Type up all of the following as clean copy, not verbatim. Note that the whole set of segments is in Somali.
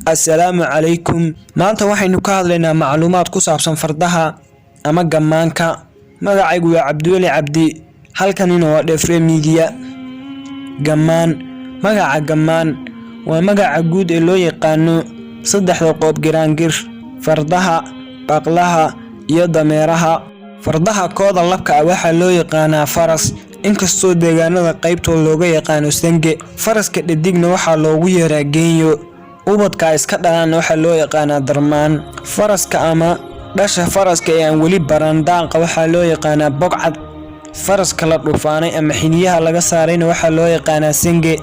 Assalaamu calaykum. Maanta waxaynu ka hadlaynaa macluumaad ku saabsan fardaha ama gammaanka. Magacaygu waa Cabdiweli Cabdi, halkanina waa Dhefre Media. Gammaan. Magaca gammaan waa magaca guud ee loo yaqaano saddexda qoob giraangir: fardaha, baqlaha iyo dameeraha. Fardaha kooda labka ah waxaa loo yaqaanaa faras, inkastoo deegaanada qaybtood looga yaqaano sange. Faraska dhadigna waxaa loogu yeeraa geenyo. Ubadka ay iska dhalaanna waxaa loo yaqaanaa darmaan. Faraska ama dhasha faraska ee aan weli baran daaqa waxaa loo yaqaanaa bogcad. Faraska la dhufaanay ama xiniyaha laga saarayna waxaa loo yaqaanaa sange.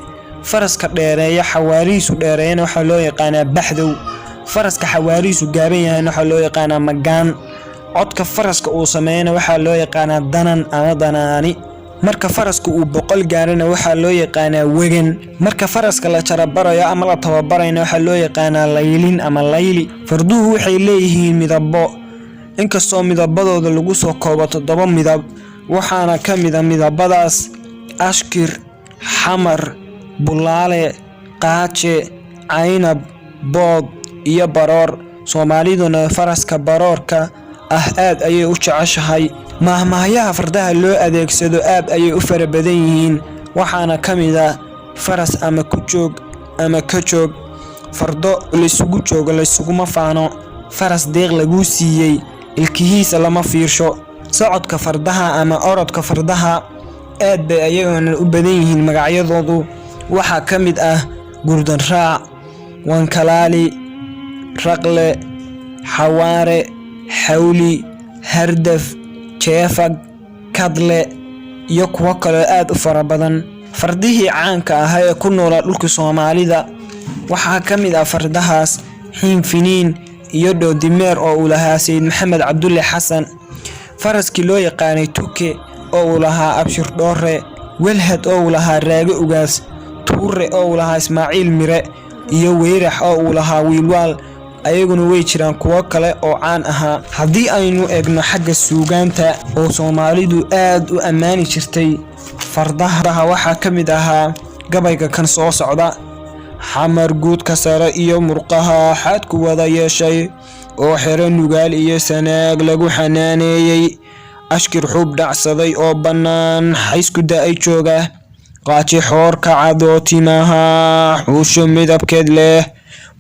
Faraska dheereeya, xawaarihiisu dheereeyana, waxaa loo yaqaanaa baxdow. Faraska xawaarihiisu gaaban yahayna waxaa loo yaqaanaa magaan. Codka faraska uu sameeyana waxaa loo yaqaanaa danan ama danaani. Marka faraska uu 100 gaarana waxaa loo yaqaanaa wegan. Marka faraska la jarabarayo ama la tababarayna waxaa loo yaqaanaa laylin ama layli. Farduhu waxay leeyihiin midabo, inkastoo midabadooda lagu soo koobo toddoba midab, waxaana ka mid a midabadaas ashkir, xamar, bulaale, qaaje, caynab, bood iyo baroor. Soomaaliduna faraska baroorka ah aad ayay u jeceshahay. Maahmaahyaha fardaha loo adeegsado aad ayay u fara badan yihiin, waxaana ka mid ah faras ama ku joog ama ka joog, fardo laysugu joogo laysuguma faano, faras deeq laguu siiyey ilkihiisa lama fiirsho. Socodka fardaha ama orodka fardaha aad bay ayaguna u badan yihiin magacyadoodu. Waxaa ka mid ah gurdan raac, wankalaali, raqle, xawaare, xawli, hardaf, jeefag, kadle iyo kuwo kaloo aad u fara badan. Fardihii caanka ahaa ee ku noolaa dhulka Soomaalida waxaa ka mid ah fardahaas Xiin Finiin iyo Dhoodimeer oo uu lahaa Sayid Maxamed Cabdulle Xasan, faraskii loo yaqaanay Tuke oo uu lahaa Abshir Dhoore, Welhad oo uu lahaa Raage Ugaas, Tuure oo uu lahaa Ismaaciil Mire iyo Weyrax oo uu lahaa Wiilwaal. Ayaguna way jiraan kuwo kale oo caan ahaa. Haddii aynu eegno xagga suugaanta oo Soomaalidu aad u ammaani jirtay fardaha, waxaa ka mid ahaa gabayga kan soo socda: Xamar guudka sare iyo murqaha xadku wada yeeshay, oo xero Nugaal iyo Sanaag lagu xanaaneeyey, ashkir xub dhacsaday oo bannaan xaysku da'ay jooga, qaaji xoor ka cadoo timaha xuusho midabkeed leh,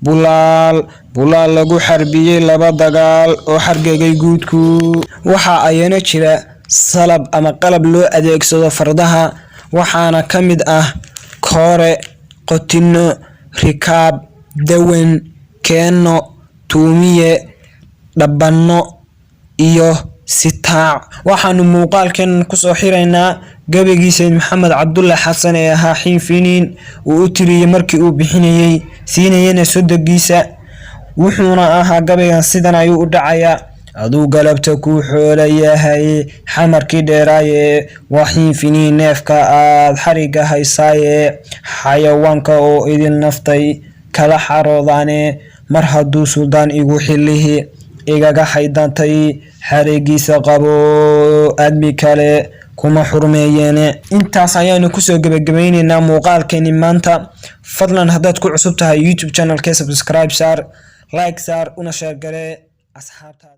bulaal bulaal lagu xarbiyey laba dagaal oo xargagay guudku. Waxa ayana jira salab ama qalab loo adeegsado fardaha, waxaana ka mid ah koore, qotino, rikaab, dawan, keenno, tuumiye, dhabanno iyo sitaac. Waxaanu muuqaalkeenan kusoo xiraynaa gabaygii Sayid Maxamed Cabdulle Xasan ee ahaa Xiin Finiin uu u tiriyey markii uu bixinayey siinayana sodogiisa. Wuxuuna ahaa gabaygan, sidan ayuu u dhacayaa: Aduu galabta kuu xoola yahay xamarkii dheeraaye, waa Xiin Finiin neefka aad xariga haysaaye, xayawaanka oo idin naftay kala xaroodaane, mar hadduu suldaan igu xilihi igaga xaydantay, xarigiisa qabo aadmi kale kuma xurmeeyeene. Intaas ayaanu kusoo gebagabayneynaa muuqaalkeeni maanta. Fadlan, haddaad ku cusub tahay YouTube channelka, subscribe saar, like saar, una share garee asxaabtaada.